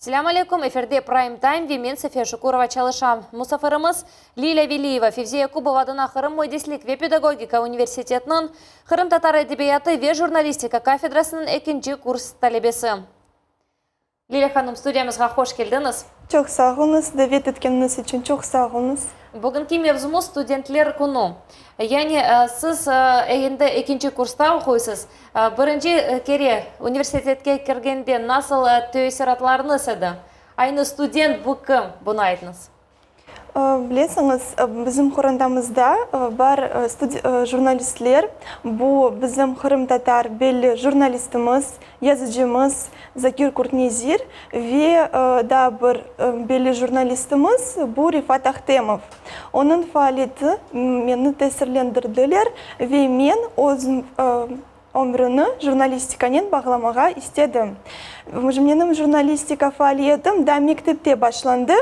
Selâm aleyküm, efirde Prime Time ve men Safiye Şukurova çalışam. Musafirimiz, Lilâ Veliyeva, Fevzi Yakubov adına Qırım müendislik ve pedagogika universitetiniñ qırımtatar edebiyatı ve jurnalistika kafedrasınıñ ekinci kurs talebesi. Lilâ hanım, studiyamızğa hoş keldiñiz. Çoq sağ oluñız, davet etkeniñiz içün çoq sağ oluñız. Bugünki mevzumız studentler künü. Yani siz endi ekinci kursta oquysız. Birinci kere universitetke kirgende nasıl teessüratlarıñız edi? Aynı student bu kim? Bunı aytıñız. Bilesiñiz, bizim qorantamızda bar jurnalistler. Bu bizim qırımtatar belli jurnalistimiz, yazıcımız Zakir Qurtnezir ve daa bir belli jurnalistimiz, bu Refat Ahtemov. Onıñ faaliyeti meni tesirlendirdiler ve men öz Ömrüni jurnalistikanen bağlamağa istedim. Menim jurnalistika faaliyetim daa mektepte başlandı.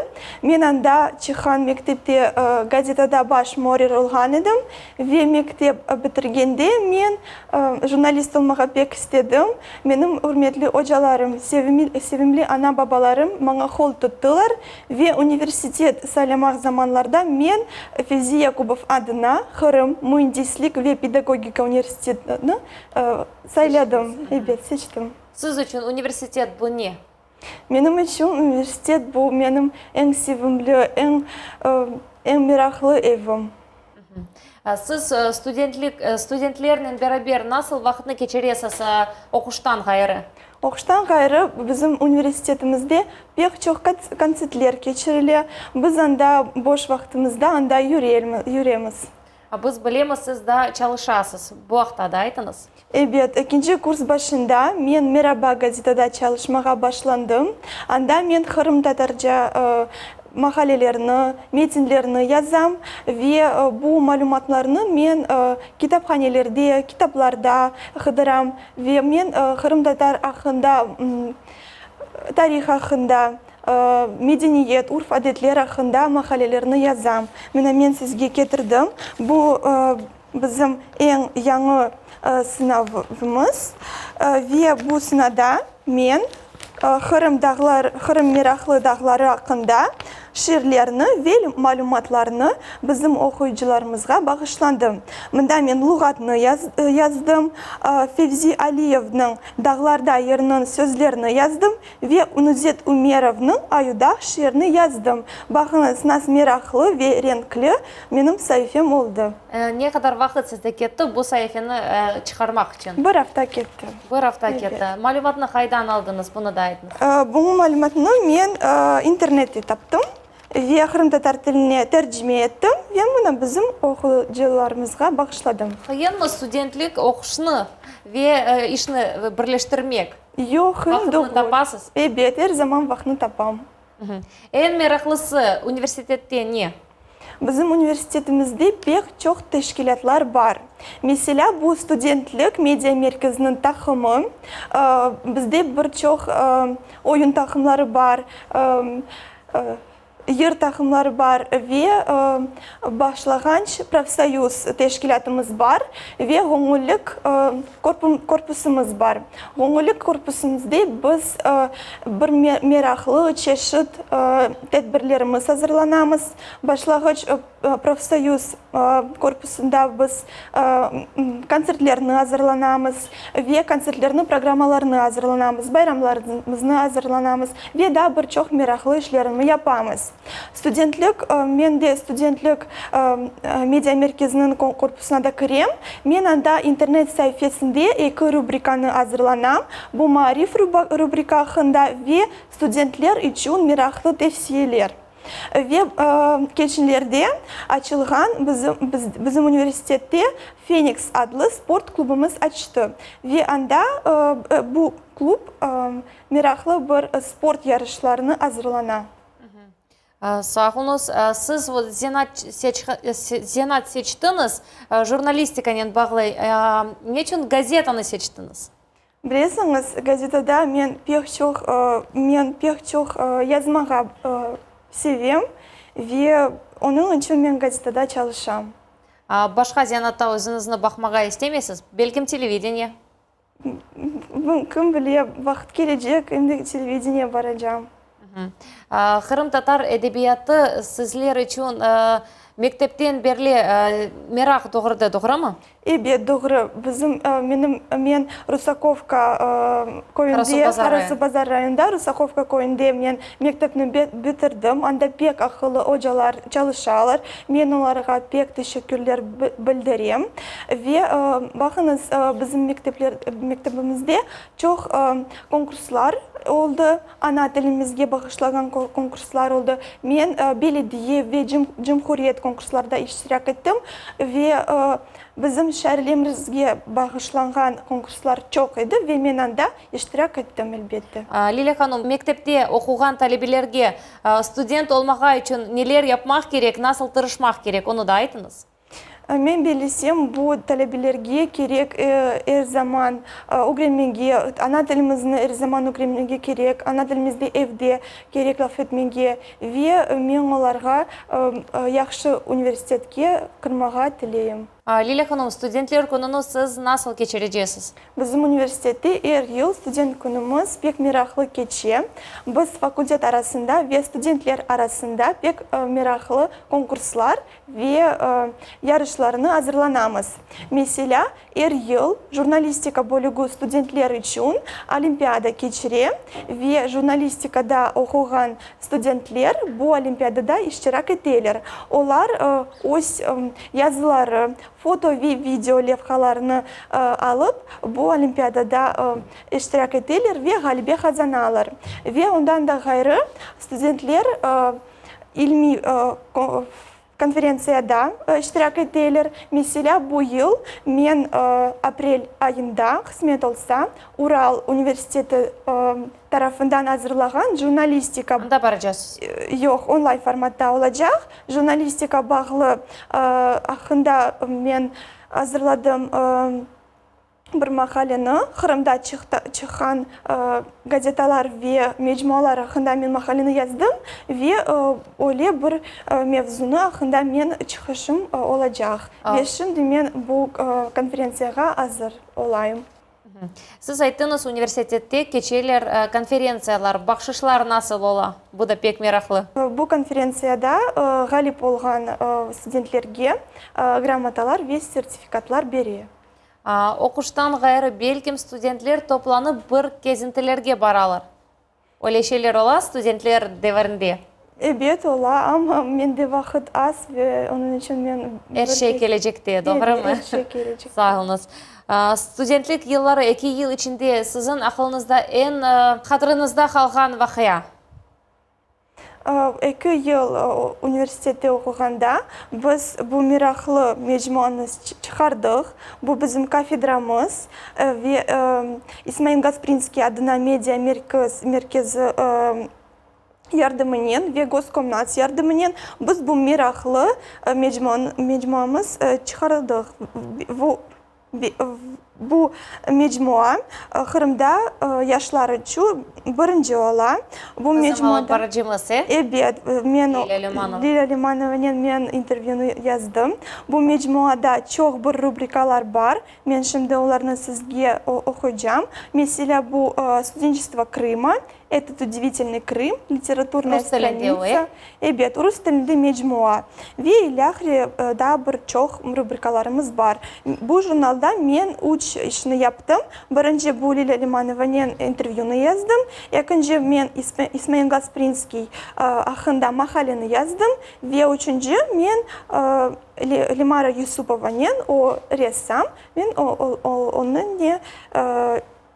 Men anda çıqqan mektepte gazetada baş muarrir olğan edim ve mektep bitirgende men jurnalist olmağa pek istedim. Menim ürmetli ocalarım, sevimli ana-babalarım maña qol tuttılar Ve universitet saylamaq zamanlarda men Fevzi Yakubov adına Qırım müendislik ve pedagogika universitetini sayladım, ebet, seçtim. Siz içün universitet bu ne? Menim içün universitet bu menim eñ sevimli, eñ, eñ meraqlı evim. Siz studentlik, studentlernen beraber nasıl vaqıtnı keçiresiz oquştan ğayrı? Oquştan ğayrı bizim universitetimizde pek çoq kontsertler keçirile. Biz anda boş vaqtımızda anda yüremiz. Biz bilemiz, siz daa çalışasız. Bu aqta da aytıñız. Ebet, ekinci kurs başında men Meraba gazetada çalışmağa başlandım. Anda men qırımtatarca maqalelerni, metinlerni yazam ve bu malümatlarnı men kitaphanelerde, kitaplarda qıdıram ve men qırımtatar aqqında, tarih aqqında, medeniyet, urf-adetler aqqında maqalelerni yazam. Mına men sizge ketirdim. Bu Bizim eñ yañı sınavımız ve bu sınada men Qırım dağlar, Qırım meraqlı dağları aqqında şiirlerni ve malümatlarnı bizim oquyıcılarımızğa bağışlandım. Mında men luğatnı yazdım, Fevzi Aliyevniñ Dağlarda yırınıñ sözlerini yazdım ve Nuzet Ümerovnıñ Ayudağ şiirini yazdım. Baqıñız, nasıl meraqlı ve renkli menim saifem oldı. Ne qadar vaqıt sizde ketti bu saifeni çıqarmaq içün? Bir afta ketti. Bir afta ketti. Malümatnı qaydan aldıñız, bunı da aytıñız. Bu malümatnı men internette taptım ve qırımtatar tiline tercime ettim ve mına bizim oquyıcılarımızğa bağışladım. Qıyınmı studentlik oquşnı ve işni birleştirmek? Yoq, qıyın Vaqıtnı degil. tapasız? Ebet, er zaman vaqıtnı tapam. Eñ meraqlısı universitette ne? Bizim universitetimizde pek çoq teşkilâtlar bar. Meselâ, bu studentlik media merkeziniñ taqımı, bizde bir çoq oyun taqımları bar, Yır taqımları bar ve başlağanç profsoyuz teşkilâtımız bar ve göñüllik korpusımız bar. Göñüllik korpusımızda biz bir meraqlı, çeşit tedbirlerimiz azırlanamız. Başlağıç profsoyuz korpusında biz kontsertlerni azırlanamız ve kontsertlerniñ programmalarını azırlanamız, bayramlarımıznı azırlanamız ve daa bir çoq meraqlı işlerni yapamız. Studentlik, men de studentlik media merkeziniñ korpusına da kirem. Men anda internet saifesinde eki rubrikanı azırlanam, bu maarif rubrika aqqında ve studentler içün meraqlı tevsiyeler. Ve keçenlerde açılğan bizim bizim universitette Feniks adlı sport klubumız açtı. Ve anda bu klub meraqlı bir sport yarışlarını azırlana. Sağ oluñız. Siz zenaat seçtiñiz, jurnalistikanen bağlı. Neçün gazetanı seçtiñiz? Bilesiñiz, gazetada men pek çoq, men pek çoq yazmağa sevem ve onıñ içün men gazetada çalışam. Başqa zenatta özüñizni baqmağa istemeysiz? Belkim televideniye? Kim bile, vaqıt kelecek, endi televideniye baracam. Qırımtatar edebiyatı sizler içün mektepten berli meraq doğurdı, doğrumı? Ebet, doğru. Bizim, menim, men Rusakovka köyünde, Qarasuvbazar rayonında, Rusakovka köyünde men mektepni bitirdim. Anda pek aqıllı ocalar çalışalar. Men olarğa pek teşekkürler bildirem. Ve baqıñız, bizim mektepler, mektebimizde çoq konkurslar oldı. Ana tilimizge bağışlağan konkurslar oldı. Men belediye ve cumhuriyet konkurslarda iştirak ettim ve bizim şairlerimizge bağışlanğan konkurslar çoq edi ve men anda iştirak ettim, elbette. Lilâ hanım, mektepte oquğan talebelerge student olmağa içün neler yapmaq kerek, nasıl tırışmaq kerek, onı da aytıñız. Men bellesem, bu talebelerge kerek er zaman ögrenmege, ana tilimizni er zaman ögrenmege kerek, ana tilimizde evde kerek laf etmege ve men olarğa yahşı universitetke kirmağa tileyim. Lilâ hanım, studentler kününi siz nasıl keçirecesiz? Bizim universitette er yıl student künümiz pek meraqlı keçe. Biz fakultet arasında ve studentler arasında pek meraqlı konkurslar ve yarışlarnı azırlanamız. Meselâ, er yıl jurnalistika bölügi studentler içün olimpiada keçire ve jurnalistikada oquğan studentler bu olimpiadada iştirak eteler. Olar öz yazıları, foto ve video levhalarını alıp, bu olimpiadada iştirak eteler ve ğalebe qazanalar. Ve ondan da ğayrı, studentler İlmiy konferentsiyada iştirak eteler. Meselâ, bu yıl men aprel ayında, qısmet olsa, Ural universiteti tarafından azırlağan jurnalistika. Anda baracasız? Yoq, onlayn formatta olacaq. Jurnalistika bağlı aqqında men azırladım. Bir maqaleni, Qırımda çıqqan gazetalar ve mecmualar aqqında men maqaleni yazdım ve öyle bir mevzunı aqqında men çıqışım olacaq. Ve şimdi men bu konferentsiyağa azır olayım. Siz ayttıñız, universitette keçeler konferentsiyalar, bahşışlar nasıl ola? Bu da pek meraqlı. Bu konferentsiyada ğalip olğan studentlerge gramotalar ve sertifikatlar bere. Oquştan ğayrı, belkim, studentler toplanıp bir kezintilerge baralar. Öyle şeyler ola studentler devirinde? Ebet, ola, amma mende vaqıt az ve onıñ içün men bir Er şey kelecekte, doğrumı? Ebet, er şey kelecekte. Sağ oluñız. Studentlik yılları, eki yıl içinde siziñ aqılıñızda eñ hatırıñızda qalğan vaqia? Eki yıl universitette oquğanda biz bu meraqlı mecmuanı çıqardıq. Bu bizim kafedramız ve İsmail Gasprinskiy adına media merkezi yardımınen ve Goskomnats yardımınen biz bu meraqlı mecmuamız çıqarıldıq. Bu mecmua Qırımda yaşlar içün birinci ola. Bu Bizim alıp barıcımız, e? Ebet, men Lilâ Lümanova. Lilâ Lümanovanen men intervyunı yazdım. Bu mecmuada çoq bir rubrikalar bar. Men şimdi olarnı sizge oquycam. Meselâ, bu Studençestvo Krıma, Etot udivitelnıy Krım, Literaturnaya Rus tilinde o, e? stranitsa. Ebet, rus tilinde mecmua. Ve ilâhre daa bir çoq rubrikalarımız bar. Bu jurnalda men üç işni yaptım. Birinci, bu Lilâ Limanovanen intervyunı yazdım. Ekinci, men İsmail Gasprinskiy aqqında maqaleni yazdım. Ve üçünci, men Lemara Yusupovanen, o ressam, men onıñle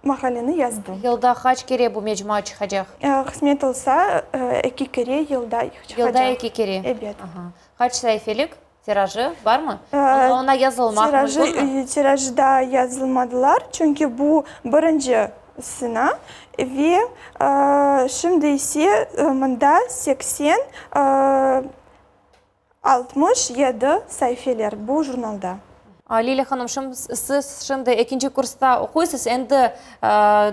Maqaleni yazdım. Yılda qaç kere bu mecmua çıqacaq? Qısmet olsa, eki kere yılda çıqacaq. Yılda eki kere? Ebet. Aha. Qaç saifelik tirajı barmı? Oña yazılmaq mümkünmi? Tirajı daa yazılmadılar, çünki bu birinci sına ve şimdi ise mında 80 67 saifeler bu jurnalda. Lilâ hanım, siz şimdi ekinci kursta oquysız, endi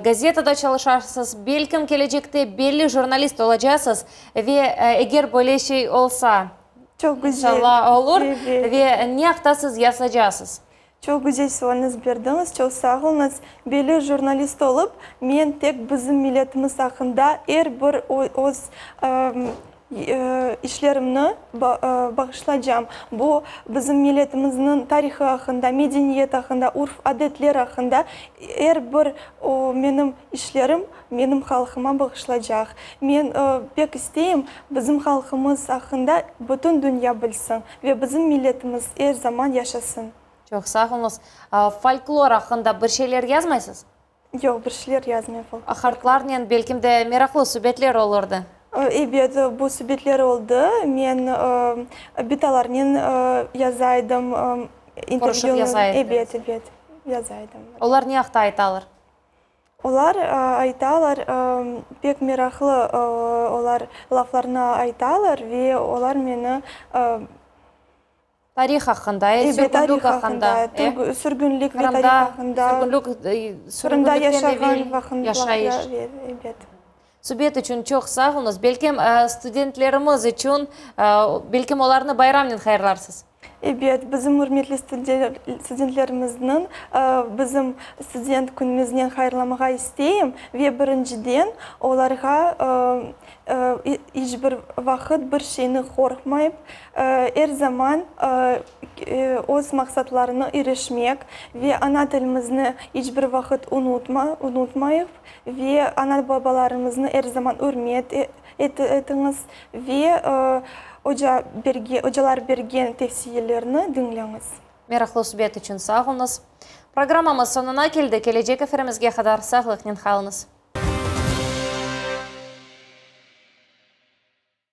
gazetada çalışarsız, belkim kelecekte belli jurnalist olacasız ve eger böyle şey olsa, Çoq güzel. İnşallah olur, ve ne aqta siz yazacasız? Çoq güzel sualñız berdiñiz, çoq sağ oluñız. Belli jurnalist olıp, men tek bizim milletimiz aqqında er bir öz işlerimni bağışlaycam. Bu, bizim milletimizniñ tarihı aqqında, medeniyeti aqqında, urf-adetler aqqında er bir menim işlerim menim halqıma bağışlaycaq. Men pek isteyim, bizim halqımız aqqında bütün dünya bilsin ve bizim milletimiz er zaman yaşasın. Çoq sağ oluñız. Folklor aqqında bir şeyler yazmaysız? Yoq, bir şeyler yazmayım folklor. Qartlarnen belkim de meraqlı subetler olurdı. Ebet, bu subetler oldı. Men bitalarnen yaza edim, Körüşip yaza ediñiz. Ebet, ebet, yaza edim. Olar ne aqta aytalar? Olar aytalar, pek meraqlı olar laflarnı aytalar ve olar meni. Tarih aqqında, e, sürgünlik aqqında, e? Sürgünlik ve tarih aqqında. Qırımda yaşağan yaşayış. Ebet. Subet içün çoq sağ oluñız. Belkim, studentlerimiz içün, belkim, olarnı bayramnen hayırlarsız. Ebet, bizim ürmetli studentlerimizniñ bizim student künümiznen hayırlamağa isteyim ve birinciden olarğa iç bir vaqıt bir şeyni qorqmayıp, er zaman öz maqsatlarına irişmek ve ana tilimizni iç bir vaqıt unutmayıp ve ana-babalarımıznı er zaman ürmet etiñiz ve oca ocalar bergen tevsiyelerni diñleñiz. Meraqlı subet içün sağ oluñız. Programmamız soñuna keldi, kelecek efirimizge qadar sağlıqnen qalıñız.